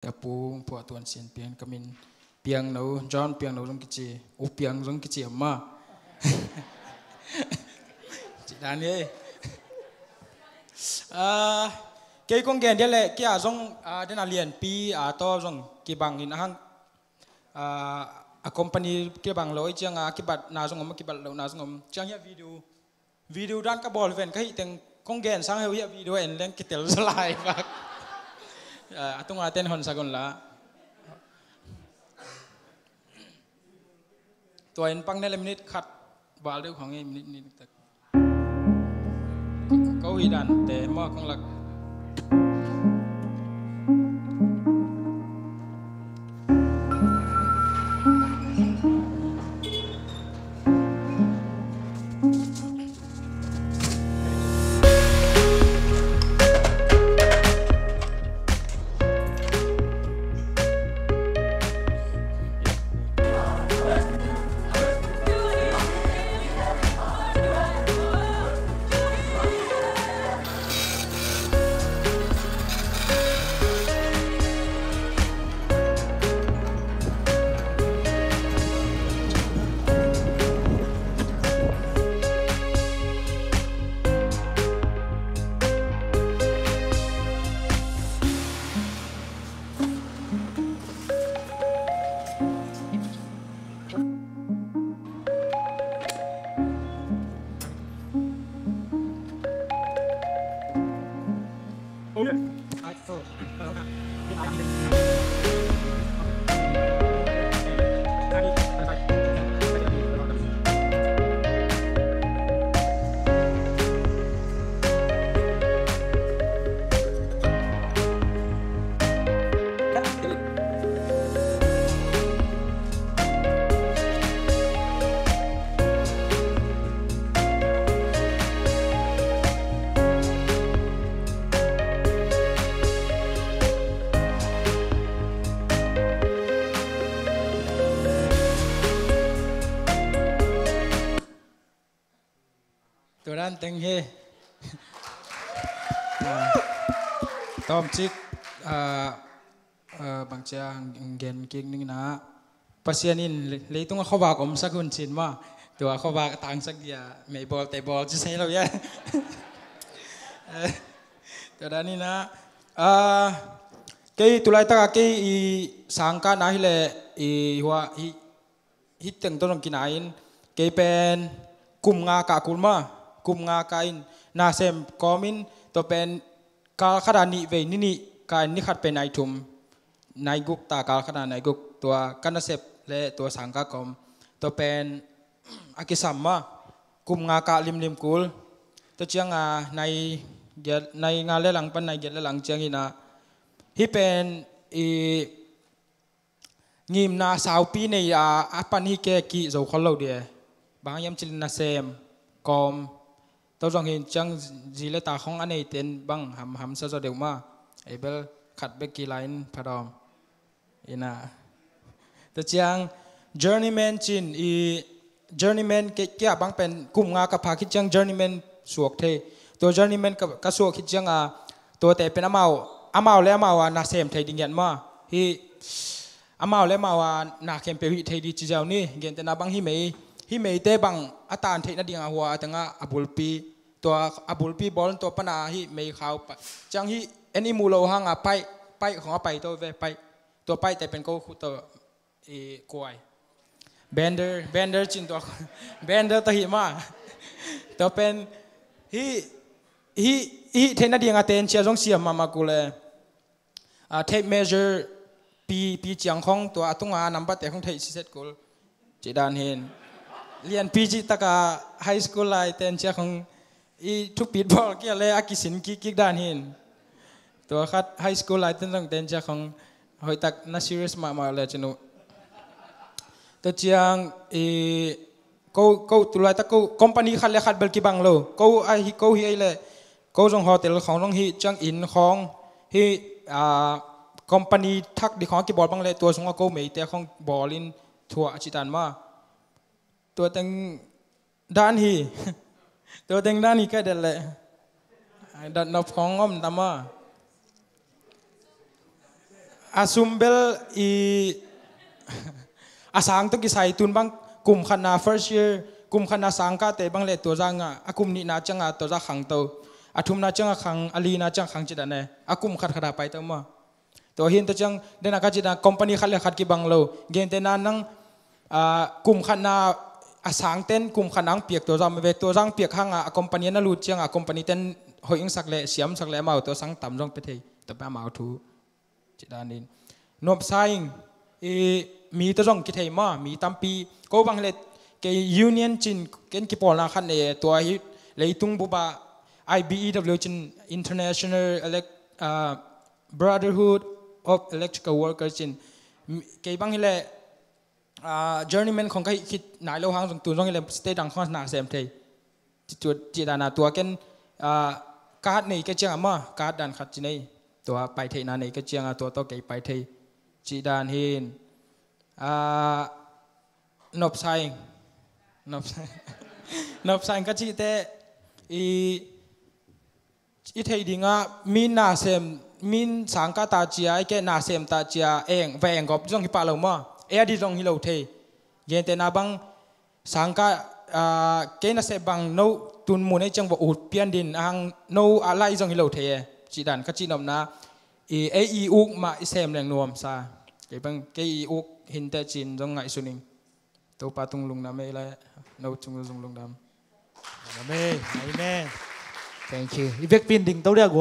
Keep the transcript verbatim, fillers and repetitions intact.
Ka pu phuah tuan sin piang ka min Piangno, John Piangno zong kici, U Piang zong kici ama. Ci dan hi. Ah, kei kong gen dia le kia zong, ah, dena lianpi, ah, to zong kibang in ahang, ah, a company kibang lo i cianga kibat na zong om, kibat lo na zong om. Ciang hia video, video dan ka bawl ven ka hih teng kong gen sang heu hia video en leng kitel za lai bak. Ah, a tunga ten hon sagon la. Tua in pang ne le minute khat bal deuh khong e, minute ni tak. Ko hi dan te maw kong lak. Tua dan teng hi. Ah, tawmcik, ah, ah, bangcia gen kik ning na. Pasian in le-, leitung a khuavak omsak hun cin ma. Tua khuavak a tangsak dia mei bawl te bawl ci sei lo ia. Tua dan hi na. Ah, kei tulai taka kei i sangka na hi le i hua hi. Hih teng tawh zong kina in, kei pen kum nga kah kul ma, kum nga kah in, nasem kawm in, tua pen kal khat a nih vei ni nih kah in, ni khat pen nai thum, nai guk ta, kal khat a nai guk, tua ka nasep le tua sangka kawm, tua pen a kisam ma, kum nga kah limlim kul, tua ciang a nai giat, nai nga le lang pan nai giat le lang ciang hi na, hih pen i ngimna saupi nei a, a pan hi kei kih zo khol lo dia. Bang hiam cih leh nasem kawm. Tua zong hi ciang zi le ta khong a nei ten bang ham, hamsa zaw deuh ma. Ei bel khat bek kila in phadawm. Ina. Tua ciang journeyman cin i journeyman ke, kia bang pen kum nga ka phak khit ciang journeyman suak thei. Tua journeyman ka, ka suak khit ciang a, tuate pen amau, amau le amau a nasem thei ding ngiat ma. Hi amau le amau a na khempeuh hih thei ding ci ziau ni, gentehna bang hih mei, hih meite bang a tan theih nading a hua a tengah a bulpi, tua a bulpi bawl tua pana hih mei khau pa. Ciang hih en i muh loh hang a paih, paih khong a pai to ve, paih. Tua paihte pen ko khut to i kuai. Bender, bender cin tua. Bender ta hi ma. Tua pen hih, hih, hih theih nading a tencia zong siam mahmah kul e. A, tape measure pi, pi ciang khong tua a tunga number te khong theih siset kul. Ci dan hin. Lianpi ci taka high school lai tencia khong i thupit bawl kia le a kisin kik kik dan hin. Tua khat high school lai ten zong tencia khong hoih tak na serious mahmah le cinu. Tua ciang i ko, ko tulai tak ko company khat le khat bel kibang lo. Ko a hi, ko hi ei le ko zong hotel khong zong hi ciang inn khong hi, a, company thak di khong a kibawl bang le tua zong a ko meite khong bawl in thuah a ci dan ma. Tua teng dan hi. Tua teng dan hi kai del le. Ai, dat nop khong om ta ma. A sum bel i a sang tawh kisai tun bang kum khatna first year, kum khatna sangkahte bang le tua zangah a kum nihna ciangah tua zah khangto, a thumna ciangah khang, a lina ciangah khang ci dan e. A kum khat khat a paito maw? Tua hi in tua ciang dena ka ci dan company khat le khat kibang lo. Gentehna nang ah, kum khatna a sangten kum khatna ang piak tua zah mah ve, tua zah piak hangah a company a na lut ciangah a company ten hoih ingsak le siamsak le amau tua sang tam zong pia thei. Tua pia amau thu ci dan in. Nuamsa ing, i mi tua zong kithei maw, mi tampi. Ko bang le kei union cin ken kipawlna khat nei e, tua hi leitung bup ah I B E W cin International Elec-, ah, Brotherhood of Electrical Workers cin. Kei bang hi le ah, journeyman khong ka hih khit nai lo hang zong tun zong hi le state dang khong na sem thei. Ci, ci dana tua ken, ah, card nei ka ciangah maw, card dan khat ci nei. Tua pai theihna nei ka ciangah tua tawh kei pai thei. Ci dan hi in. Ah, nopsa ing. Nopsa ing. Nopsa ing ka cihte i i theih dingah min nasem, min sangkah ta cia, i keh nasem ta cia, eng, va eng gawp zong hi pah lo maw? E a di zong hi lo thei. Gentehna bang sangkah, ah, kei nasep bang no tun mun ei ciang va ut pian din, ahang no a lai zong hi lo thei e. Cih dan ka cihnopna, i, ei i uk mah i sem leng nuamsa. Kei bang, kei i uk hinte cin zong ngaihsun ing. Topa tung lungdam ei le, no cung zong lungdam. Amen. Amen. Thank you. I vekpi in ding to dia